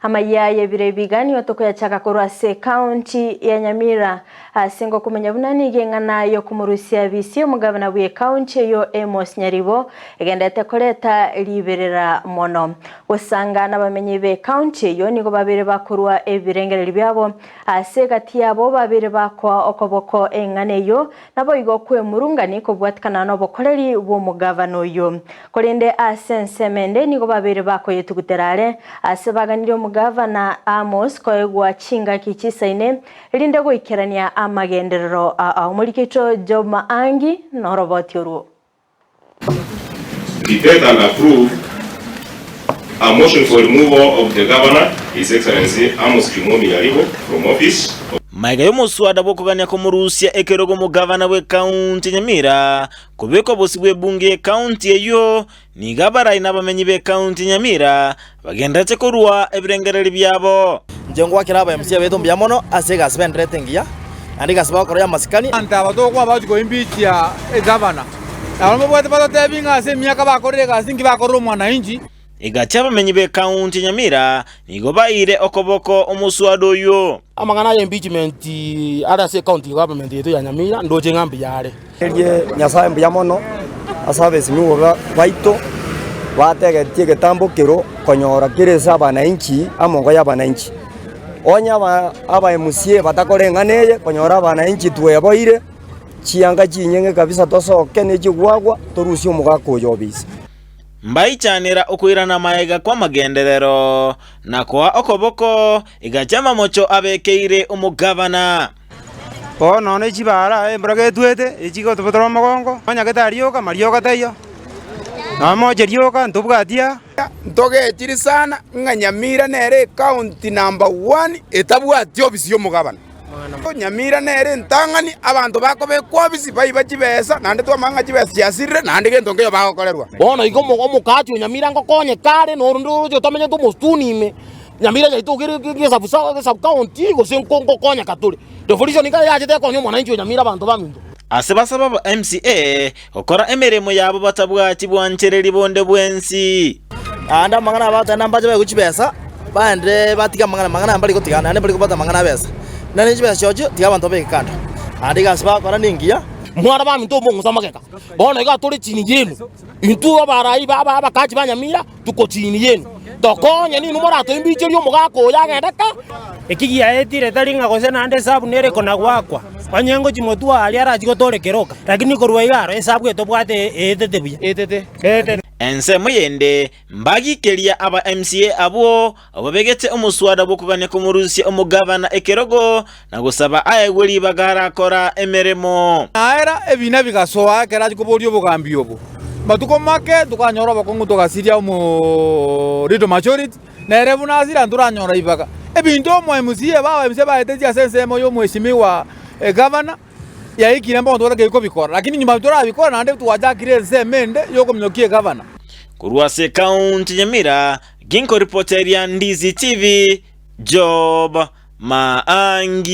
Amayia y'ebiro ebiga nigo tokoyachaka korwa ase ekaunti ya Nyamira ase ngokomenya buna nigo eng'ana y'okomorusia bisi omogabana bw'ekaunti eyio Amos Nyaribo egenderete koreta riberera mono. Gosanga nabamenyi b'ekaunti eyio nigo babeire bakorwa ebirengererio biabo ase egati yabo babeire bakoa okoboko eng'ana eyio Naboigo kwemurungani kobwatikana nobokoreri bw'omogavana oyio. Korende ase ensemo ende nigo babeire bakoyetugutera are, ase baganirie omogavana Amos koegwa chingaki chisaine, erinde goikerania amagenderero ao. Omoriki oito Job Maangi noroboti orwo. Debate and approve a motion for removal of the Governor, His Excellency Amos Kimwomi Nyaribo from office. Magega y'omoswada bw'okogania komorusia ekerogo omogavana bw'ekaunti ya Nyamira kobekwa bosio bw'ebunge y'ekaunti eyio, nigo abarai na abamenyi b'ekaunti ya Nyamira bagenderete korua ebirengererio biabo. Inche ngwakera aba MCA baito mbuya mono ase egasi benderete engiya, naende egasi bagokora y'amasikani. Abanto aba tokoba bagochia koimbichia egavana, na barabwo mbabwate batotebi ng'a ase emiaka bakorire egasi ninki bakorera omwananchi. Egati abamenyi b'ekaunti ya Nyamira nigo baeire okoboko omoswada oyio. Amang'ana aya impeachment are ase ecounty government yaito ya Nyamira ndoche ng'a mbuya are. Erie Nyasae mbuya mono ase abesimigwa baito bategetie egetambokero konyora kere ase abananchi amongo y'abananchi. Onye aba MCA batakora eng'ana eye konyora abananchi tweboire chianga chinyeng'e kabisa tosoke ne chigwagwa torusie omogaka oyo obisa. Mbaichanera okoirana magega kw'amagenderero, na koa okoboko egacha amamocho abekeire omogabana. Bono ne chibara embura getwete, echigotobotora omogongo, nonya getari rioka, mariogo taiyo, nonya moche rioka ntobwati aa. Ntogechiri sana ng'a Nyamira nere ecounty number one etabwati ofisi y'omogabana. Nyamira nere entang'ani abanto bakobekwa ofisi baiba chibesa naende twamanya ng'a chibesa chiasirire naende gento nkeiyo bagokorerwa. Bono igo omokati o Nyamira ngokonyeka are norende oroche otomenyete omosituni ime. Nyamira yaito kere egesabu county gose ngokonyeka tore. Devolution iga yachete ekonya omwananchi o Nyamira abanto baminto. Ase basaba ba MCA gokora emeremo yabo batabwati bwanchereri bonde bwensi. Naende amang'ana aya bateba mbache baegwe chibesa, baende batige amang'ana, amang'ana aya mbari gotiga naende mbari kobwata amang'ana a besa. Naende chibesa chirochio tiga abanto babeke kando. Naende egasi bagokora nengiya. Mwana baminto omong'usa amagega, bono iga tore chini yenu, intwe abarai ba abakachi ba Nyamira tuko chini yenu, tokonye ninwe moratoimbicherie omogaka oyo agende ka. Eki giaetire tari ng'a gose naende esabu nere ekona-goakwa, onye ngochia motwe aria arachie gotorekera oka, lakini korwa iga aro esabu etobwate eetete buya. Eetete. Ensemo yende mbagikeria aba MCA abwo ababegete omoswada bw'okogania komorusia omogabana ekerogo na gosaba aegwe ribaga arakora emeremo. Naera ebina bigasoa ekero achia koboria obogambi obo. Matuko make tokanyora obokong'u togasiria omo little majority, nere buna asira ntoranyora ribaga. Ebinto omo MCA ba MCA baetetie ase ensemo ya omweshimiwa egavana, yaikire mbono totagete kobikora, lakini nyuma torabikora naende twachakire ensemo ende yokominyokia egavana. Korwa ase ekaunti ya Nyamira, ginkoripoteria Ndizi TV, Job Maangi.